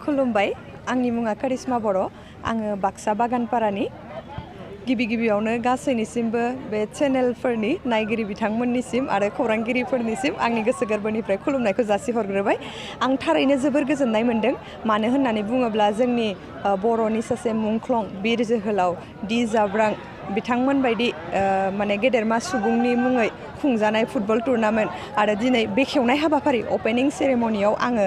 खुलुमबाय आंनि मुङा कारिश्मा बर' आङो बाक्सा बागानपारानि गिबियावनो गासैनिसिमबो बे चेनेलफोरनि नायगिरि बिथांमोननिसिम आरो खौरांगिरिफोरनिसिम आंनि गोसो गोरबोनिफ्राय खुलुमनायखौ जासिहरग्रोबाय आं थारैनो जोबोर गोजोननाय मोन्दों मानो होननानै बुङोब्ला जोंनि बर'नि सासे मुंख्लं बिर जोहोलाव दि जाब्रां बिथांमोन बायदि माने गेदेरमा सुबुंनि मुङै खुंजानाय फुटबल टुर्नामेन्ट आरो दिनै बेखेवनाय हाबाफारि अपेनिं सेरेमनियाव आङो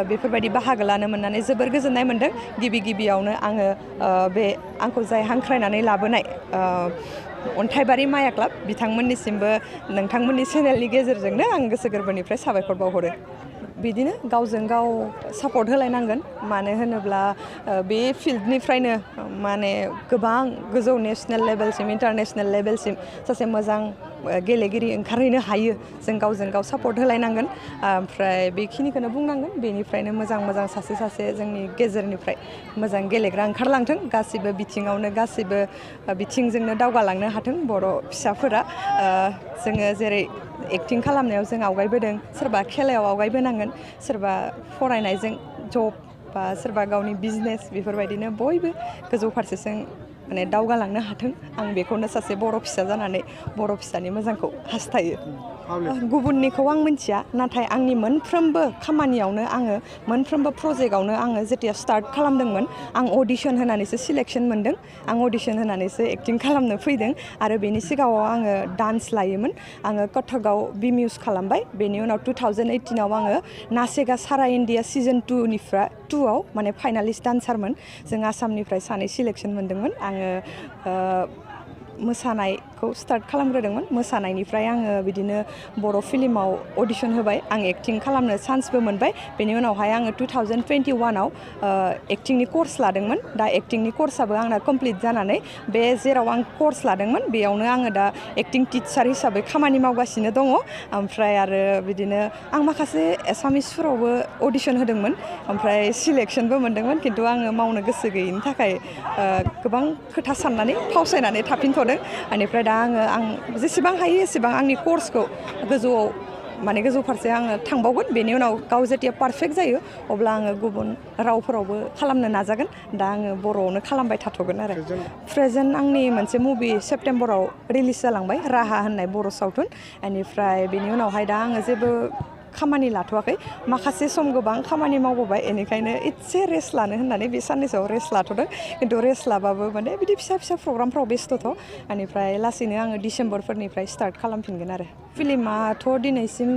बेफोरबायदि बाहागो लानो मोननानै जोबोर गोजोननाय मोन्दों गिबियावनो आङो बे आंखौ जाय हांख्रायनानै लाबोनाय अन्थाइबारि माया क्लाब बिथांमोननिसिमबो नोंथांमोननि चेनेलनि गेजेरजोंनो आं गोसो गोरबोनिफ्राय साबायखर बावहरो बिदिनो गावजों गाव सापर्ट होलायनांगोन मानो होनोब्ला बे फिल्डनिफ्रायनो माने गोबां गोजौ नेशनेल लेभेलसिम इन्टारनेशनेल लेभेलसिम सासे मोजां गेलेगिरि ओंखारहैनो हायो जों गावजों गाव सापर्ट होलायनांगोन ओमफ्राय बेखिनिखौनो बुंनांगोन बेनिफ्रायनो मोजां सासे जोंनि गेजेरनिफ्राय मोजां गेलेग्रा ओंखारलांथों गासिबो बिथिङावनो गासिबो बिथिंजोंनो दावगालांनो हाथों बर' फिसाफोरा जोङो जेरै एक्टिं खालामनायाव जों आवगायबोदों सोरबा खेलायाव आवगायबोनांगोन सोरबा फरायनायजों जब बा सोरबा गावनि बिजनेस बेफोरबायदिनो बयबो गोजौ फारसेजों माने दावगालांनो हाथों आं बेखौनो सासे बर' फिसा जानानै बर' फिसानि मोजांखौ हास्थायो गुबुननिखौ आं मिथिया नाथाय आंनि मोनफ्रोमबो खामानियावनो आङो मोनफ्रोमबो प्रजेक्टआवनो आङो जेथिया स्टार्ट खालामदोंमोन आं अडिशन होनानैसो सिलेक्सन मोन्दों आं अडिशन होनानैसो एक्टिं खालामनो फैदों आरो बेनि सिगाङाव आङो डान्स लायोमोन आङो कथकआव बिमिउस खालामबाय बेनि उनाव 2018आव आङो नासेगा सारा इण्डिया सिजन 2आव माने फाइनालिस्ट डान्सारमोन जों आसामनिफ्राय सानै सिलेक्सन मोन्दोंमोन आङो मोसानायखौ स्टार्ट खालामग्रोदोंमोन मोसानायनिफ्राय आङो बिदिनो बर' फिल्माव अडिशन होबाय आं एक्टिं खालामनो चान्सबो मोनबाय बेनि उनावहाय आङो 2021आव एक्टिंनि कर्स लादोंमोन दा एक्टिंनि कर्सआबो आंना कमप्लिट जानानै बे जेराव आं कर्स लादोंमोन बेयावनो आङो दा एक्टिं टिचार हिसाबै खामानि मावगासिनो दङ ओमफ्राय आरो बिदिनो आं माखासे एसामिसफोरावबो अडिशन होदोंमोन ओमफ्राय सिलेक्सनबो मोन्दोंमोन खिन्थु आङो मावनो गोसो गैयिनि थाखाय गोबां खोथा साननानै फावसायनानै थाफिनथ'दों बेनिफ्राय दा आं जेसेबां हायो एसेबां आंनि कर्सखौ गोजौ फारसे आङो थांबावगोन बेनि उनाव गाव जेथिया पारफेक्ट जायो अब्ला आङो गुबुन रावफोरावबो खालामनो नाजागोन दा आङो बर'आवनो खालामबाय थाथ'गोन आरो प्रेजेन्ट आंनि मोनसे मुभि सेप्टेम्बराव रिलिज जालांबाय राहा होननाय बर' सावथुन बेनिफ्राय बेनि उनावहाय दा आङो जेबो खामानि लाथ'वाखै माखासे सम गोबां खामानि मावबोबाय बेनिखायनो एसे रेस्ट लानो होननानै बे साननैसोआव रेस्ट लाथ'दों खिन्थु रेस्ट लाबाबो माने बिदि फिसा प्रग्रामफ्राव बेस्थ'थ' बेनिफ्राय लासैनो आङो डिसेम्बरफोरनिफ्राय स्टार्ट खालामफिनगोन आरो फिल्माथ' दिनैसिम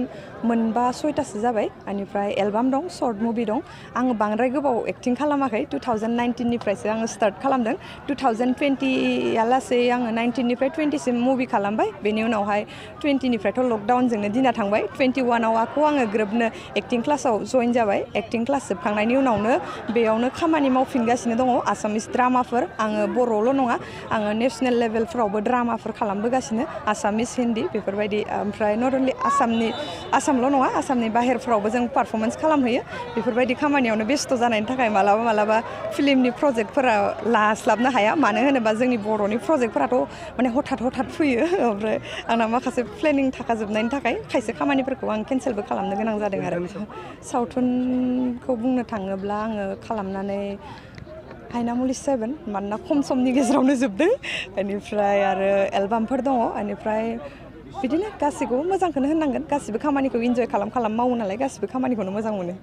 4-6टासो जाबाय बेनिफ्राय एलबाम दं सर्ट मुभि दं आङो बांद्राय गोबाव एक्टिं खालामाखै 2019निफ्रायसो आङो स्टार्ट खालामदों 2020आ लासै आङो 19निफ्राय 20सिम मुभि खालामबाय बेनि उनावहाय 20निफ्रायथ' लकडाउनजोंनो दिना थांबाय 21आव आङो ग्रोबनो एक्टिं क्लासाव जइन जाबाय एक्टिं क्लास जोबखांनायनि उनावनो बेयावनो खामानि मावफिनगासिनो दङ आसामिस ड्रामाफोर आङो बर'ल' नङा आङो नेसनेल लेभेलफोरावबो ड्रामाफोर खालामबोगासिनो आसामिस हिन्दी बेफोरबायदि ओमफ्राय नट अनलि आसामल' नङा आसामनि बाहेरफ्रावबो जों पारफरमेन्स खालामहैयो बेफोरबायदि खामानियावनो बेस्थ' जानायनि थाखाय मालाबा फिल्मनि प्रजेक्टफोरा लास्लाबनो हाया मानो होनोबा जोंनि बर'नि प्रजेक्टफोराथ' माने हथात फैयो ओमफ्राय आंना माखासे प्लेनिं थाखाजोबनायनि थाखाय खायसे खामानिफोरखौ आं केन्सेलबो खालामनो गोनां जादों आरो सावथुनखौ बुंनो थाङोब्ला आङो खालामनानै हायनामुलि 7 मानोना खम समनि गेजेरावनो जोबदों बेनिफ्राय आरो एलबामफोर दङ बेनिफ्राय बिदिनो गासैखौबो मोजांखौनो होननांगोन गासिबो खामानिखौ इन्जय खालाम मावो नालाय गासिबो खामानिखौनो मोजां मोनो